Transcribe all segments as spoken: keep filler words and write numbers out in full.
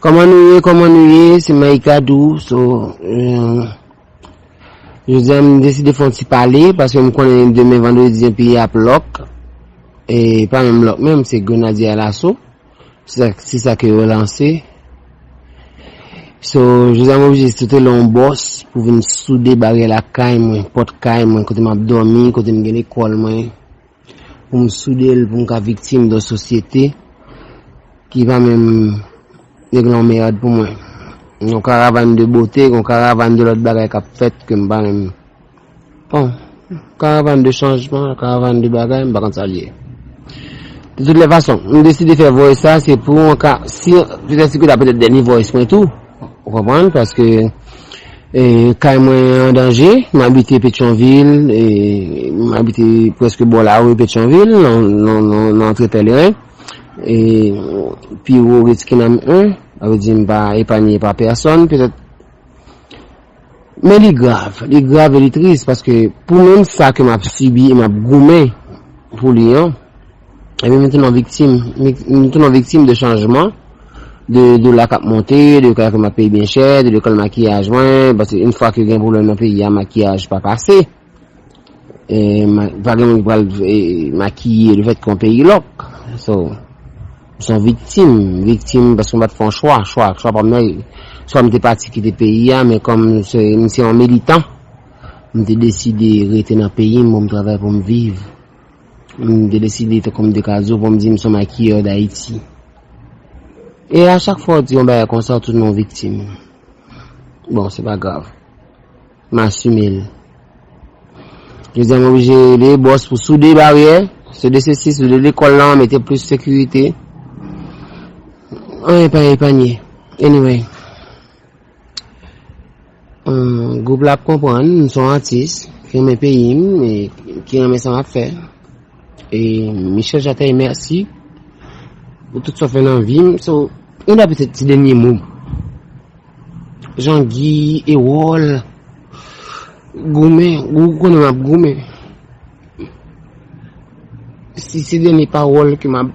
Kòman nou ye, kòman nou ye? Se Maïka Doux. So, euh, jodi a m deside fè yon ti pale, paske m konnen demen vandredi an peyi ap lòk. E pa menm lòk menm, se Grenadye Alaso. Se sa, se sa ke yo lanse. So, jodi a m oblije sote lè yon bòs pou vin soude baryè lakay mwen, pòt kay mwen, kote m ap dòmi, kote m gen lekòl mwen, pou m soude l, pou m ka viktim de sosyete ki pa menm regle yon mèd pou mwen. Yon karavàn de bote, yon karavàn de lòt bagay k ap fèt ke m pa menm. Bon, karavàn de chanjman, karavàn de bagay, m pa konn sa l ye. De tout lè fason, m deside fè voice sa, se pou an ka, si, petèt si ke ta petèt dènye voice mwen tou, ou konprann, paske e, kay mwen an danje, m abite Petyonvil, e, m abite prèske bò lari Petyonvil, nan, nan, nan, nan antre Pèleren. E, pi wo Redskins an, sa vle di m pa epanye pa pèsòn, petèt. Men li grav, li grav e li tris, paske pou menm sa ke m ap sibi e m ap goumen pou li an, Ebyen, m tounen yon viktim. M tounen yon viktim de chanjman, de dola k ap monte, de kay ke m ap peye byen chè, de lekòl makiyaj mwen, paske yon fwa ke gen pwoblèm nan peyi a, makiyaj pa pase. E, ma- pa gen moun ki pral e, makiye lefètke yon peyi lòk. So, m se yon viktim, viktim paske m pa t fè yon chwa, chwa, chwa pa m nan, swa m te pati kite peyi a, men kòm m se, m se yon militan, m te deside rete nan peyi m pou m travay pou m viv. M te deside, tankou m te ka di w, pou m di m se yon makiyè Dayiti. E a chak fwa w di yon bagay konsa, w tounen yon viktim. Bon, se pa grav. M asime l. Jodi a, m oblije rele bòs pou soude baryè, soude sesi, soude lekòl lan, mete plis sekirite. Anyen pa epanye. Anyway. Gwoup la ap konprann, m se yon atis ki renmen peyi m, e ki renmen sa m ap fè. E Michel Chataille, mèsi pou tout sa w fè nan vi m. So, yon da petèt ti dènye mo. Jean-Guy, Erol, goumen, ou konnen m ap goumen. Si se dènye pawòl ke m ap,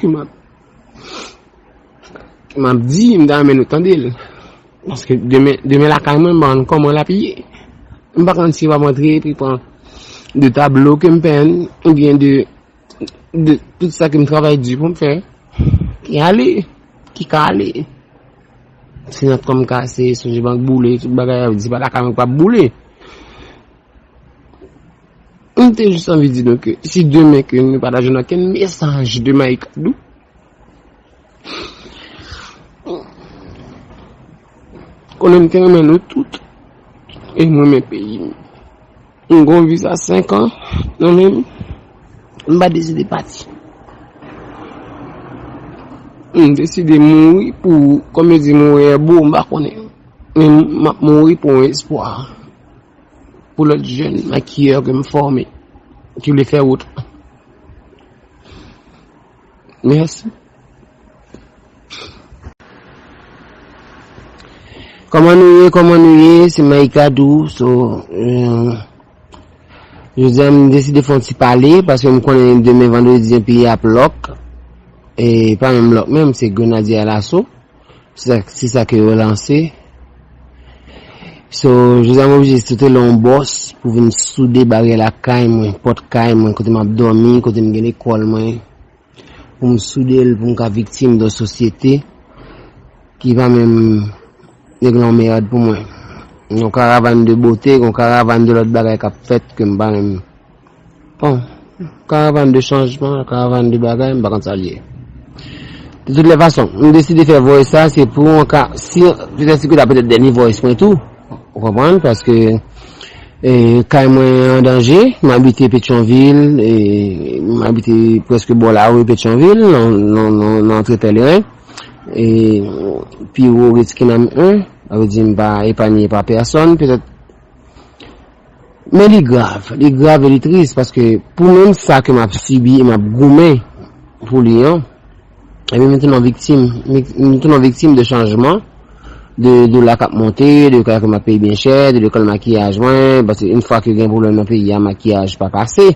ke m ap, ke m ap di, m ta renmen nou tande l. Paske demen, demen lakay mwen, m pa konn kòman l ap ye. M pa konn si w ap antre epi pran de tablo ke m penn, oubyen de, de tout sa ke m travay di pou m fè, ki ale, ki ka ale. Si nòt kò m kase, sonje bank boule, tout bagay, di pa lakay mwen k ap boule. M te jis anvi di nou ke si demen ke nou pa ta jwenn okenn mesaj de Maïka Doux, konnen m te renmen nou tout, e m renmen peyi m. M gon viza senk an nan men m, m pa deside pati. M deside mouri pou, kòm yo di, mouri e bo, m pa konnen. Men m ap mouri pou yon espwa pou lòt jèn makiyè ke m fòme, ki vle fè wout. Mèsi. Kòman nou ye, kòman nou ye? Se Maïka Doux. So, euh, jodi a, m deside fè yon ti pale, paske m konnen demen vandredi an peyi ap lòk. E pa menm lòk menm, se Grenadye Alaso. Se sa, se sa ke yo lanse. So, jodi a, m oblije sote lè yon bòs pou vin soude baryè lakay mwen, pòt kay mwen, kote m ap dòmi, kote m gen lekòl mwen, pou m soude l, pou m ka viktim de sosyete ki pa menm regle yon mèd pou mwen. Yon karavàn de bote, yon karavàn de lòt bagay k ap fèt ke m pa menm. Bon, karavàn de chanjman, karavàn de bagay, m pa konn sa l ye. De tout lè fason, m deside fè voice sa, se pou an ka, si, petèt si ke ta petèt dènye voice mwen tou, ou konprann, paske e, kay mwen an danje, m abite Petyonvil, e, m abite prèske bò lari Petyonvil, nan, nan, nan, nan antre Pèleren. E, pi wo Redskins an, sa vle di m pa epanye pa pèsòn, petèt. Men li grav, li grav e li tris, paske pou menm sa ke m ap sibi e m ap goumen pou li an, Ebyen, m tounen yon viktim. M tounen yon viktim de chanjman, de dola k ap monte, de kay ke m ap peye byen chè, de lekòl makiyaj mwen, paske yon fwa ke gen pwoblèm nan peyi a, makiyaj pa pase.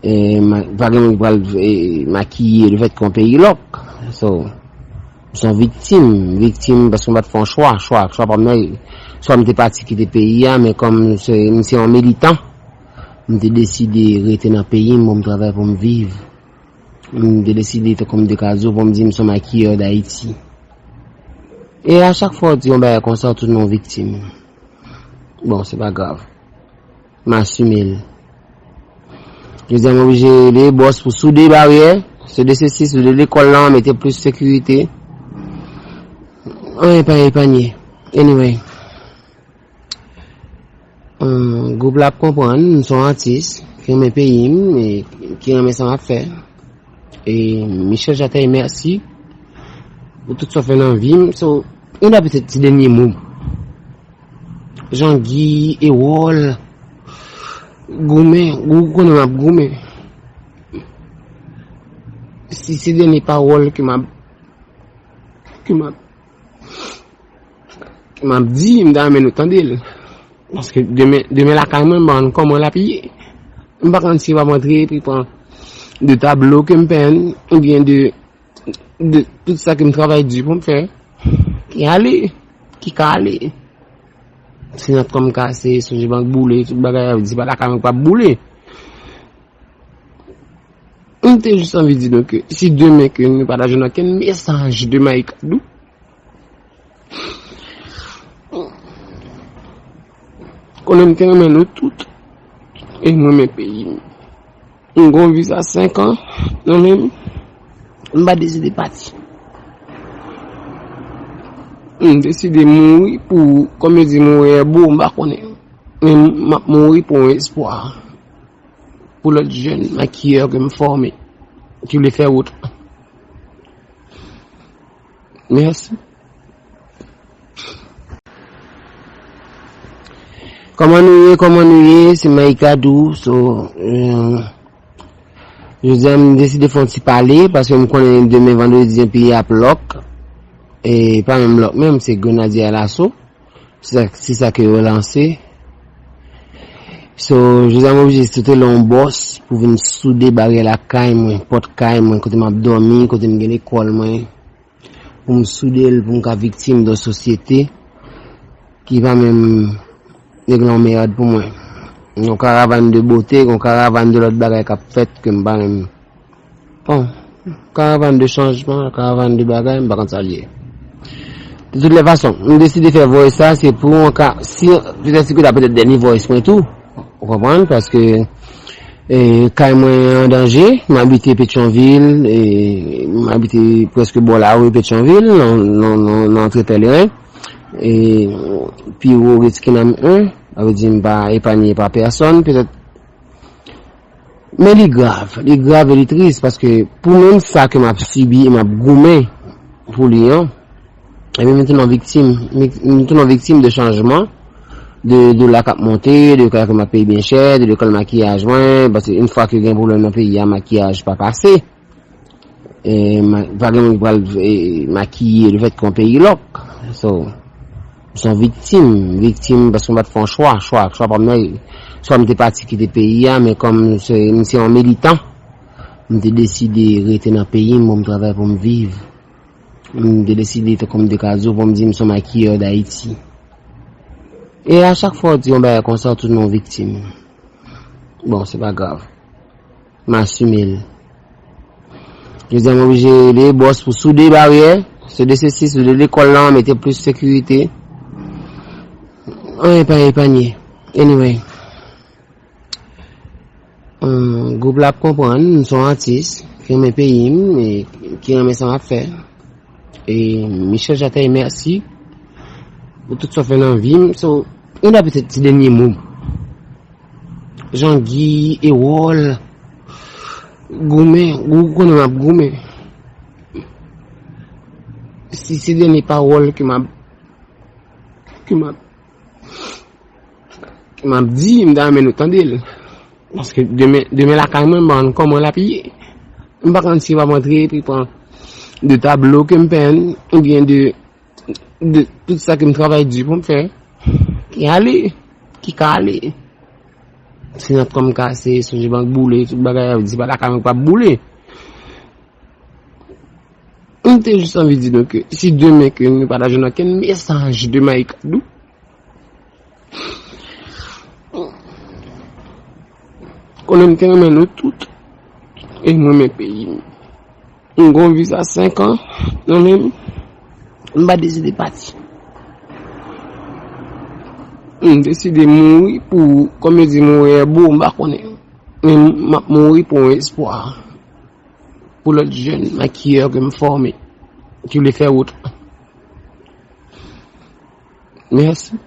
E, ma- pa gen moun ki pral e, makiye lefètke yon peyi lòk. So, Se yon viktim, viktim paske m pa t fè yon chwa, chwa, chwa pa m nan, swa m te pati kite peyi a, men kòm m se, m se yon militan, m te deside rete nan peyi m pou m travay pou m viv. M te deside, tankou m te ka di w, pou m di m se yon makiyè Dayiti. E a chak fwa w di yon bagay konsa, w tounen yon viktim. Bon, se pa grav. M asime l. Jodi a, m oblije rele bòs pou soude baryè, soude sesi, soude lekòl lan, mete plis sekirite. Anyen pa epanye. Anyway. Hum, gwoup la ap konprann, m se yon atis, ki renmen peyi m, e ki renmen sa m ap fè. E Michel Jatay, mèsi pou tout sa w fè nan vi m. So, youn nan petèt ti dènye mo. Jean Guy, Ewòl, goumen, ou konnen m ap goumen. Si se dènye pawòl ke m ap, ke m ap, ke m ap di, m ta renmen nou tande l. Paske demen, demen lakay mwen, m pa konn kòman l ap ye. M pa konn si l ap antre, epi pran de tablo ke m penn, oubyen de de tout sa ke m travay di pou m fè, ki ale, ki ka ale. Si nòt kòm kase, sonje bank boule, tout bagay, di pa lakay mwen k ap boule. M te jis anvi di nou ke si demen ke nou pa ta jwenn okenn mesaj de Mayika Dou, konnen m te renmen nou tout, e m renmen peyi m. M gon viza senk an nan men m. M pa deside pati. M deside mouri pou, kòm yo di, mouri e bo, m pa konnen. Men m ap mouri pou yon espwa. Pou lòt jèn makiyè ke m fòme, ki vle fè wout. Mèsi. Kòman nou ye? Kòman nou ye? Se Mayika Dou. So, euh, jodi a, m deside fè yon ti pale, paske m konnen demen vandredi, peyi a ap lòk. E pa menm lòk menm, se Grenadye Alaso. Se sa, se sa ke yo lanse. So, jodi a, m oblije sote lè yon bòs pou vin soude baryè lakay mwen, pòt kay mwen, kote m ap dòmi, kote m gen lekòl mwen, pou m soude l, pou m ka viktim de yon sosyete ki pa menm regle yon mèd pou mwen. Yon karavàn de bote, yon karavàn de lòt bagay k ap fèt ke m pa menm. Bon, karavàn de chanjman, karavàn de bagay, m pa konn sa l ye. De toutes les façons, m deside fè voice sa, se pou an ka, si, petèt si ke la petèt dènye voice mwen tou, ou konprann, paske, e, kay mwen an danje, m abite Petyonvil, e, m abite prèske bò lari Petyonvil, nan, nan, nan, nan antre Pèleren, e, pi wo Red Skin an, sa vle di m pa epanye pa pèsonn, petèt. Men li grav, li grav e li tris, paske pou menm sa ke m ap sibi e m ap goumen pou li an, epi m tounen yon viktim, m tounen yon viktim de chanjman, de dola k ap monte, de kay ke m ap peye byen chè, de lekòl makiyaj mwen, paske yon fwa ke gen pwoblèm nan peyi a, makiyaj pa pase. E, ma-, pa gen moun ki pral, e, makiye lefètke yon peyi lòk. So, m se yon viktim, viktim paske m pa t fè yon chwa, chwa, chwa pa m nan, swa m te pati kite peyi a, men kòm m se, m se yon militan, m te deside rete nan peyi m pou m travay pou m viv. M te deside, tankou m te ka di w, pou m di m se yon makiyè Dayiti. E a chak fwa w di yon bagay konsa, w tounen yon viktim. Bon, se pa grav. M asime l. Jodi a, m oblije rele bòs pou soude baryè, soude sesi, soude lekòl lan, mete plis sekirite. Anyen pa epanye. Anyway. Hum, gwoup la ap konprann, m se yon atis, ki renmen peyi m, e ki renmen sa m ap fè. E Michel Jatay, mèsi pou tout sa w fè nan vi m. So, youn nan petèt ti dènye mo. Jean Guy, Ewòl, goumen, ou konnen m ap goumen. Si se dènye pawòl ke m ap, ke m ap, ke m ap di, m ta renmen nou tande l. Paske demen, demen lakay mwen, m pa konn kòman l ap ye. M pa konn si l ap antre, epi pran de tablo ke m penn, oubyen de de tout sa ke m travay di pou m fè, ki ale, ki ka ale. Si nòt kòm kase, sonje bank boule, tout bagay, di pa lakay mwen k ap boule. M te jis anvi di nou ke si demen ke nou pa ta jwenn okenn mesaj de Maïka Dou, konnen m te renmen nou tout e m renmen peyi m. M gon viza senk an nan men m. M pa deside pati. M deside mouri pou, kòm yo di, mouri e bo, m pa konnen. Men m ap mouri pou yon espwa pou lòt jèn makiyè ke m fòme, ki vle fè wout. Mèsi.